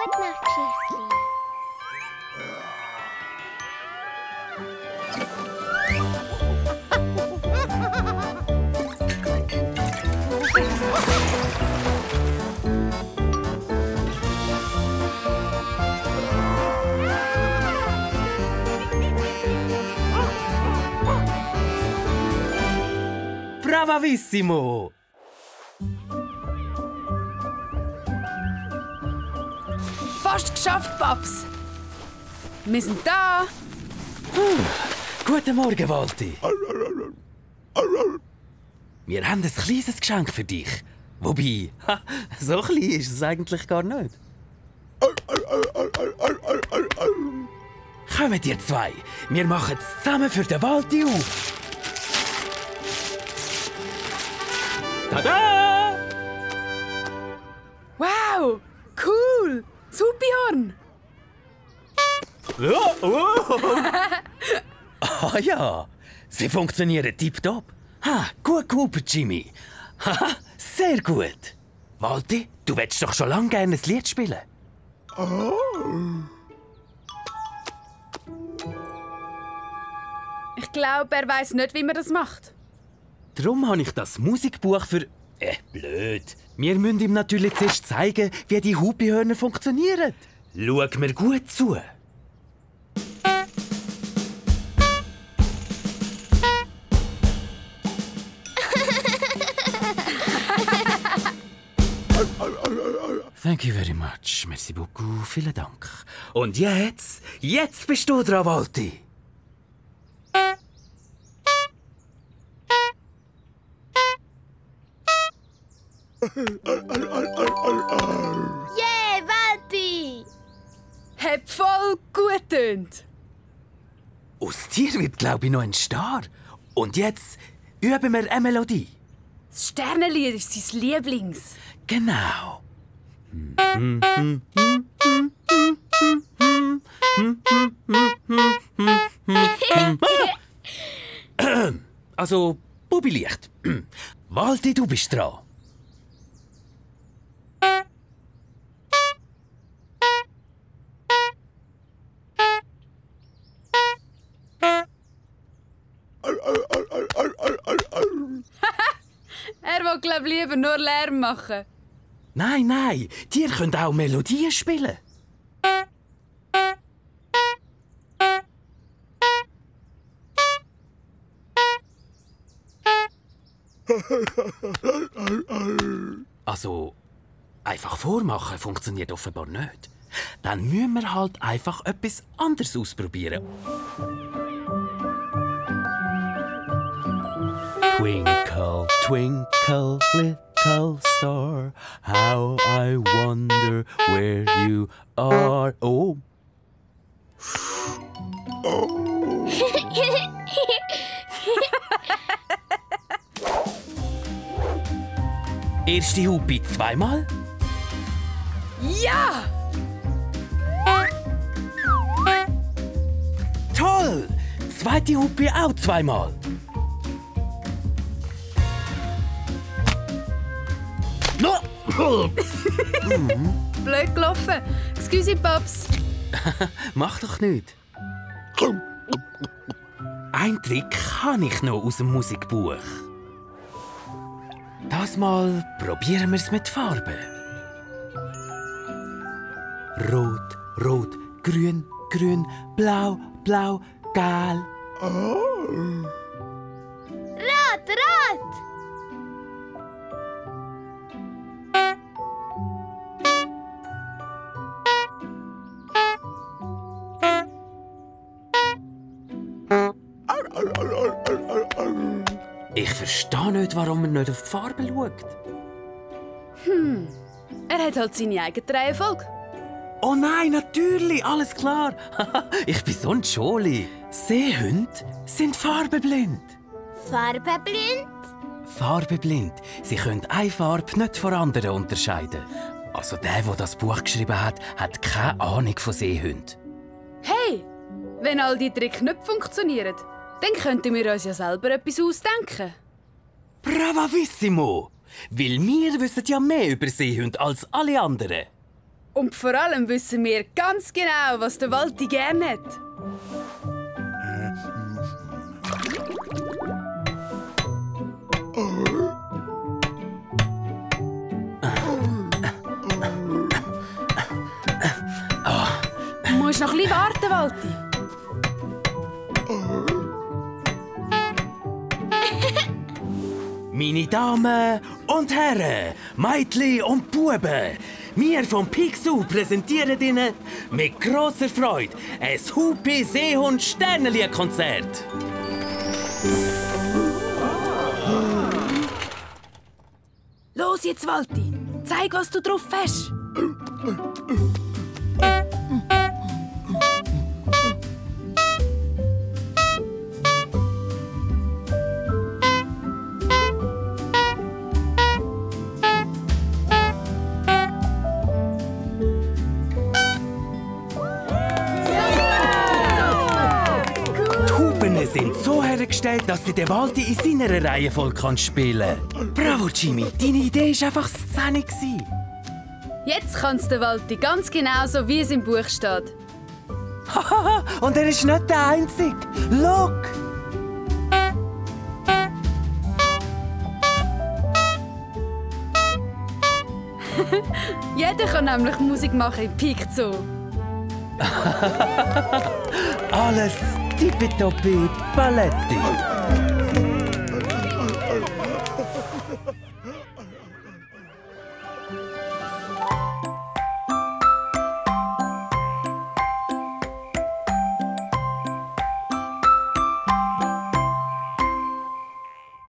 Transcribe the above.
Gute Nacht, Geschichtli. Bravissimo! Fast geschafft, Paps. Wir sind da. Guten Morgen, Walti. Wir haben ein kleines Geschenk für dich. Wobei, so klein ist es eigentlich gar nicht. Kommt ihr zwei, wir machen es zusammen für den Walti auf. Tada! Wow, cool. Supihorn. Ah ja, sie funktionieren tipptopp. Gut gehupert, Jimmy. Haha, sehr gut. Walti, du willst doch schon lange gerne ein Lied spielen. Ich glaube, er weiß nicht, wie man das macht. Darum habe ich das Musikbuch für... blöd. Wir müssen ihm natürlich zuerst zeigen, wie die Hupihörner funktionieren. Schau mir gut zu. Thank you very much. Merci beaucoup. Vielen Dank. Und jetzt bist du dran, Walti. Yeah, Walti! Hat voll gut getönt. Aus dir wird, glaube ich, noch ein Star. Und jetzt üben wir eine Melodie. Das Sternenlied ist sein Lieblings. Genau. Also, Bubilicht. Walti, du bist dran. Er will, glaube ich, lieber nur Lärm machen. Nein, Tiere können auch Melodien spielen. Also, einfach vormachen funktioniert offenbar nicht. Dann müssen wir halt einfach etwas anderes ausprobieren. Twinkle, twinkle, little star, how I wonder where you are. Oh. Erste Hupe zweimal. Ja! Toll! Zweite Hupe auch zweimal. Blöd gelaufen. Excuse, Paps. Mach doch nicht. Ein Trick kann ich noch aus dem Musikbuch. Das Mal probieren wir es mit Farben. Rot, rot, grün, grün, blau, blau, gelb. Rot, rot! Ich verstehe nicht, warum man nicht auf die Farbe schaut. Er hat halt seine eigene Reihenfolge. Oh nein, natürlich, alles klar. Ich bin so ein Scholi. Seehunde sind farbenblind. Farbenblind? Farbenblind. Sie können eine Farbe nicht von anderen unterscheiden. Also der das Buch geschrieben hat, hat keine Ahnung von Seehunden. Hey, wenn all die Tricks nicht funktionieren, dann könnten wir uns ja selber etwas ausdenken. Bravissimo! Weil wir wissen ja mehr über Seehunde als alle anderen. Und vor allem wissen wir ganz genau, was der Walti gerne hat. Du musst noch ein bisschen warten, Walti. Meine Damen und Herren, Mädchen und Buben, wir vom Picsou präsentieren Ihnen mit grosser Freude ein Hupi-Seehund-Sternenlied-Konzert. Los jetzt, Walti. Zeig, was du drauf hast. Die sind so hergestellt, dass sie den Walti in seiner Reihenfolge spielen kann. Bravo, Jimmy, deine Idee war einfach Szene. Jetzt kann es der Walti ganz genau so, wie es im Buch steht. Hahaha, und er ist nicht der Einzige. Look! Jeder kann nämlich Musik machen im Picsou. Alles tippitoppi Paletti.